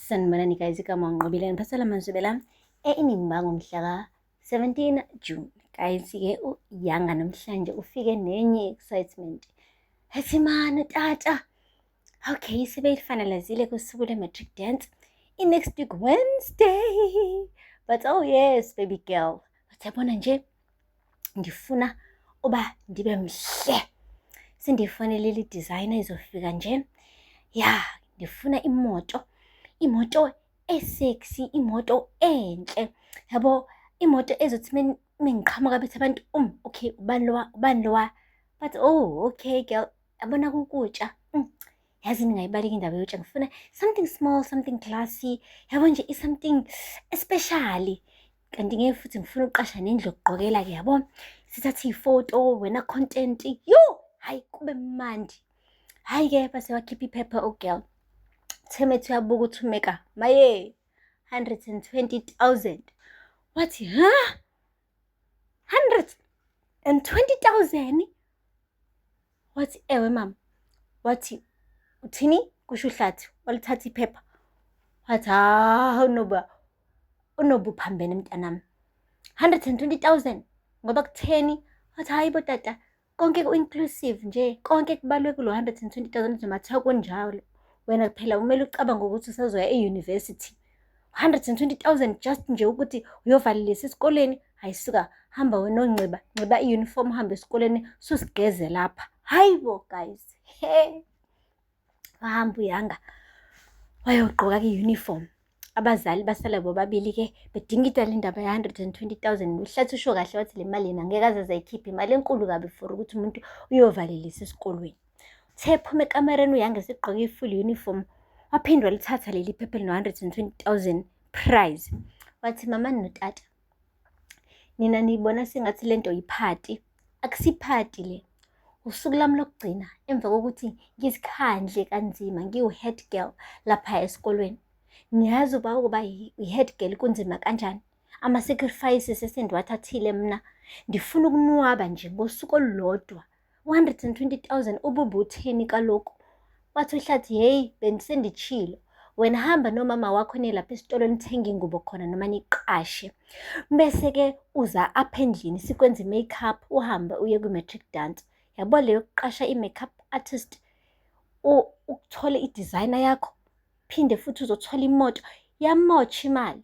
Sanibonani guys, igama uNqobile ngiphathela amazwi la e-Inimba ngomhla ka-17 June. Guys-ke uYanga namhlanje ufike nenye excitement. Ethi mani tata, okay sebeyifinalizile kusuku lwe-matric dance i-next week Wednesday. But oh yes baby girl, but yabona nje ngifuna uba ndibe mhle. Sendiyifonelile i-designer izofika nje. Ya, ngifuna imoto, imoto e-sexy, imoto enhle. Yabo, imoto ezothi mengiqhamuka bethi abantu, okay, ubani lowa, ubani lowa? But oh, okay girl, yabona kukutsha. Yazi ningayibaleki indaba yotsha, ngifuna something small, something classy. Yabo nje i-something especially. Kanti ngeke futhi ngifuna ukuqasha nendlu yokugqokela-ke yabo. Sithathe iy'foto, wena content, yo! Hhayi kube mnandi. Hhayi-ke base wakhipha iphepha u-girl. Themethu uyabuka uThumeka, maye, 120,000. Wathi, ha? 120,000? Wathi, ewe mama. Wathi, uthini? Kusho uHlathi, walithatha iphepha. Wathi, ha, unoba, unoba uphambene mntanami. 120,000 ngoba kutheni? Wathi, hayi bo tata, konke ku-inclusive nje, konke kubalwe kulo 120,000 noma kuthiwa kunjalo. Wena phela kumele ucabange ukuthi usazoya e-university. 120,000 just nje ukuthi uyovalelisa esikoleni. Hayi suka, hamba wena onxiba, nxiba i-uniform uhambe esikoleni susigeze lapha. Hayi bo guys, he. Wahamba uYanga wayogqoka-ke i-uniform. Abazali basala bobabili-ke bedingida le ndaba ya-120,000. UHlathi usho kahle wathi le mali yena ngeke aze azayikhiphe, imali enkulu kabi for ukuthi umuntu uyovalelisa esikolweni. Uthe ephuma ekamereni uYanga esegqoke i-full uniform, waphinde walithatha leli phepha elino-120,000 prize. Wathi mama notata, nina niyibona sengathi lento yi-party. Akusi-party le. Usuku lami lokugcina emva kokuthi ngizikhandle kanzima ngiwu-head girl lapha esikolweni. Niyazi uba ukuba i-head girl kunzima kanjani? Ama-sacrifices esendiwathathile mna. Ndifuna ukunwaba nje ngosuku olulodwa. 120,000 ububutheni kaloku. Wathi uHlathi, hheyi bendisenditshilo. Wena hamba nomama wakho niye lapha esitolo nithenge ingubo khona noma niqashe. Bese-ke uza apha endlini sikwenze i-makeup uhambe uye kwi-matric dance. Yabo le yokuqasha i-makeup artist, ukuthole i-designer yakho, phinde futhi uzothola imoto, yamotsha imali.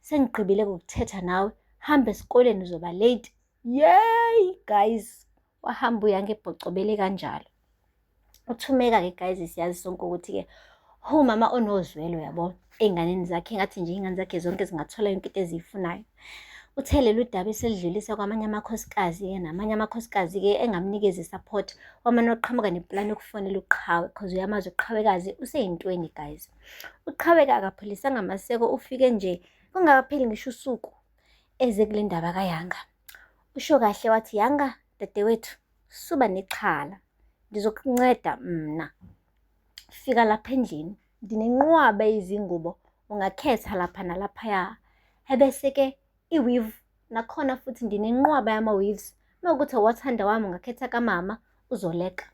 Sengigqibile ukuthetha nawe, hamba esikoleni uzoba late. Yey guys, wahamba uYanga ebhocobele kanjalo. UThumeka-ke guys siyazi sonke ukuthi-ke umama onozwelo yabo ey'nganeni zakhe, engathi nje iy'ngane zakhe zonke zingathola yonke into eziyifunayo. Uthe lolu daba eselidlulisa kwamanye amakhosikazi-ke namanye amakhosikazi-ke engamnikezi i-support, wamane waqhamuka neplani yokufonela uQhawe cause uyamazi uQhawekazi useyintweni guys. UQhawe-ke akapholisanga maseko, ufike nje kungakapheli ngisho usuku eze kule ndaba kaYanga. Usho kahle wathi, Yanga dadewethu, suba nexhala, ngizokunceda mna. Fika lapha endlini, ndinenqwaba yezingubo, ungakhetha lapha nalaphaya. Ebese-ke i-weave nakhona futhi ndinenqwaba yama-weaves. Uma kuwukuthi awathanda wami ungakhetha kamama uzoleka.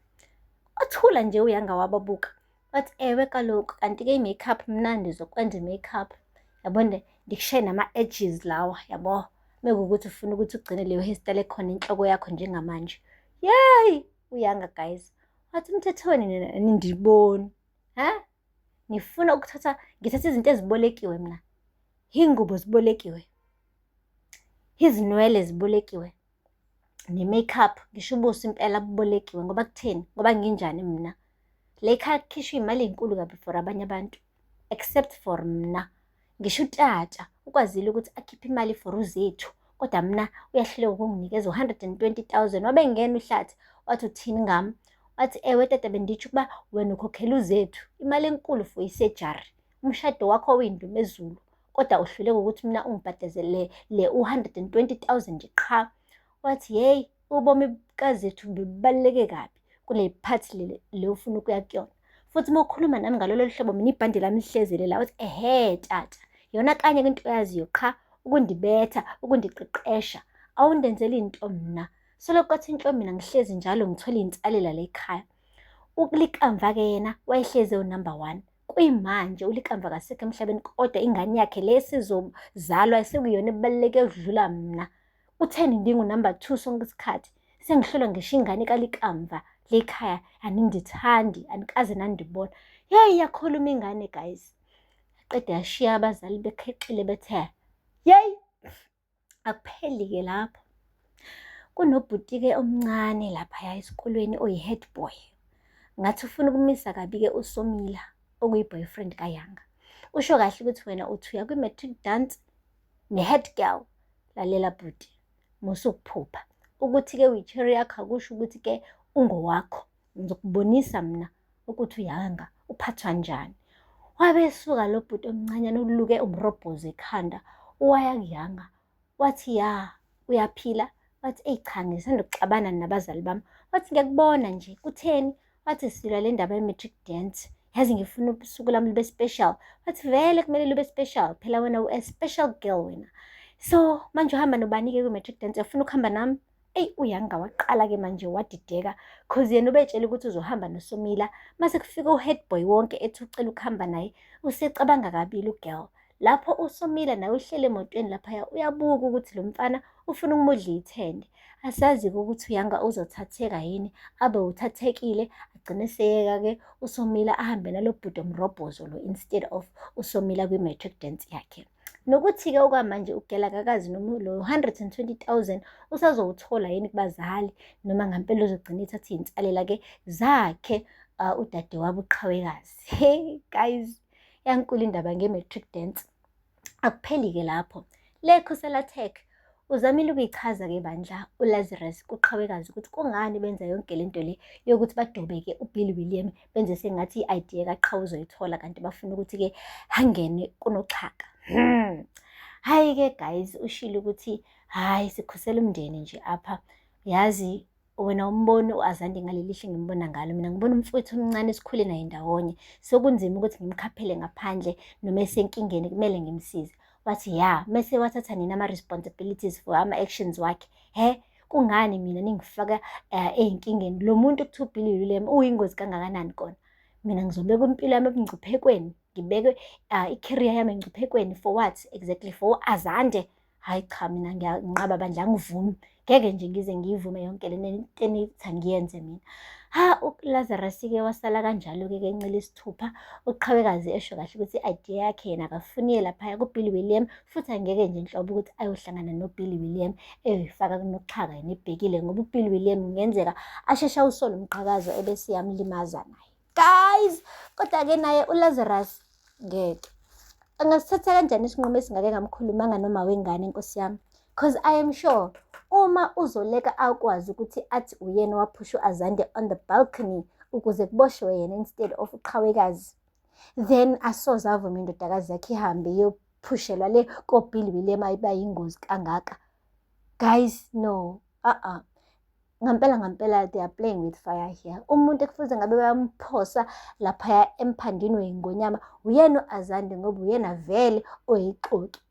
Wathula nje uYanga wababuka. Wathi ewe kaloku kanti-ke i-makeup mna ndizokwenza i-makeup. Yabo ndikushaye nama-edges lawa yabo. Mekuwukuthi ufuna ukuthi ugcine leyo hairstyle ekhona enhloko yakho njengamanje. Yeyi uYanga guys. Wathi umthethweni nina anindiboni. Ha? Nifuna ukuthatha, ngithatha izinto ezibolekiwe mina. Iy'ngubo zibolekiwe. Izinwele zibolekiwe. Ne-makeup, ngisho ubuso impela bubolekiwe ngoba kutheni? Ngoba nginjani mina? Le ekhaya kukhishwa iy'mali ey'nkulu kabi for abanye abantu, except for mna. Ngisho utata ukwazile ukuthi akhiphe imali for uZethu, kodwa mina uyahluleka ukunginikeza u-120,000. Wabe engena uHlathi, wathi uthini ngami? Wathi ewe tata benditsho ukuba wena ukhokhela uZethu imali enkulu for i-surgery. Umshado wakho wawuyindumezulu, kodwa uhluleka ukuthi mina ungibhadazele le u-120,000 nje qha. Wathi hheyi ubomi bukaZethu bubaluleke kabi kule phathi le ufuna ukuya kuyona. Futhi uma ukhuluma nami ngalolo hlobo mina ibhande lami lihlezele la. Wathi ehhe tata, yona kanye into oyaziyo qha ukundibetha, ukundiqeqesha. Awundenzeli into mna. Soloko kwathi inhlo mina ngihlezi njalo ngithola iy'nsalela la ekhaya. ULikamva-ke yena wayehlezi ewu-number one. Kuyimanje uLikamva akasekho emhlabeni kodwa ingane yakhe le esizozalwa sekuyiyona ebaluleke ukudlula mna. Kutheni ndingu-number 2 sonke isikhathi? Sengihlolwa ngisho ingane kaLikamva lekhaya, anindithandi, anikaze nandibona. Yeyi, yakhuluma ingane guys. Yaqeda yashiya abazali bekhexile bethe, yeyi, akupheli-ke lapho. Kunobhuti-ke omncane laphaya esikolweni oyi-head boy. Ngathi ufuna ukumisa kabi-ke uSomila, okuyi-boyfriend kaYanga. Usho kahle ukuthi wena uthi uya kwi-matric dance ne-head girl. Lalela bhuti, musukuphupha. Ukuthi-ke uyi-cherry yakho akusho ukuthi-ke ungowakho. Ngizokubonisa mina ukuthi uYanga uphathwa njani. Wabe esuka lo bhuti omncanyana uluke umrobhozo ekhanda, waya kuYanga. Wathi ya, uyaphila? Wathi eyi cha, ngisanda kuxabana nabazali bami. Wathi ngiyakubona nje, kutheni? Wathi silwa le ndaba ye-matric dance. Yazi ngifuna usuku lami lube special. Wathi vele kumele lube special. Phela wena u-a special girl wena. So manje uhamba nobani-ke kwi-matric dance? Uyafuna ukuhamba nami? Eyi, uYanga waqala-ke manje wadideka, cause yena ubetshela ukuthi uzohamba noSomila. Mase kufika u-head boy wonke ethi ucela ukuhamba naye, usecabanga kabili u-girl. Lapho uSomila naye uhleli emotweni laphaya, uyabuka ukuthi lo mfana ufuna ukumudla ithende. Asazi-ke ukuthi uYanga uzothatheka yini, abe uthathekile, agcine eseyeka-ke uSomila ahambe nalo bhuti omrobhozo lo instead of uSomila kwi-matric dance yakhe. Nokuthi-ke okwamanje u-girl akakazi noma lo 120,000 usazowuthola yini kubazali, noma ngampela uzogcina ethatha iy'nsalela-ke zakhe udadewabo uQhawekazi. Hey guys, yankulu indaba nge-matric dance. Akupheli-ke lapho. Le Khusela Tech uzamile ukuyichaza-ke bandla uLazarus kuQhawekazi ukuthi kungani benza yonke lento le yokuthi badobe-ke uBill William, benze sengathi i-idea kaQhawe uzoyithola kanti bafuna ukuthi-ke angene kunoxhaka. Hhayi-ke guys, ushilo ukuthi hhayi, sikhusela umndeni nje apha. Yazi wena umboni u-Azande ngaleli lihle ngimbona ngalo, mina ngibona umfowethu omncane esikhule naye ndawonye. So kunzima ukuthi ngimkhaphele ngaphandle noma esenkingeni kumele ngimsize. Wathi ya, mese wathatha nina ama-responsibilities for ama-actions wakhe. He, kungani mina ningifaka ey'nkingeni? Lo muntu ekuthiwa uBill William uyingozi kangakanani kona? Mina ngizobeka impilo yami ebungcuphekweni, ngibeke i-career yami engcuphekweni for what exactly? For Azande? Hhayi cha, mina ngiyanqaba bandla, angivumi. Ngeke nje ngize ngiyivume yonke le nto enithi angiyenze mina. Ha, uLazarus-ke wasala kanjalo-ke encela isithupha. UQhawekazi esho kahle ukuthi i-idea yakhe yena akafuni iye laphaya kuBill William, futhi angeke nje nhlobo ukuthi ayohlangana noBill William eyoyifaka kunoxhaka yena ebhekile, ngoba uBill William kungenzeka asheshe awusole umqhakazo ebese iyamlimaza naye. Guys, kodwa-ke naye uLazarus ngeke. Angasithatha kanjani isinqumo esingake ngamkhulumanga noma wengane, nkosi yami? Cause I am sure uma uZoleka akwazi ukuthi athi uyena owaphusha u-Azande on the balcony ukuze kuboshwe yena instead of uQhawekazi, then asoze avume indodakazi yakhe ihambe iyophushelwa le koBill William ayiba yingozi kangaka. Guys, no, uh-uh. Ngampela ngampela they are playing with fire here. Umuntu ekufuze ngabe bayamphosa laphaya emphandini wey'ngonyama uyena u-Azande, ngoba uyena vele oyixoki.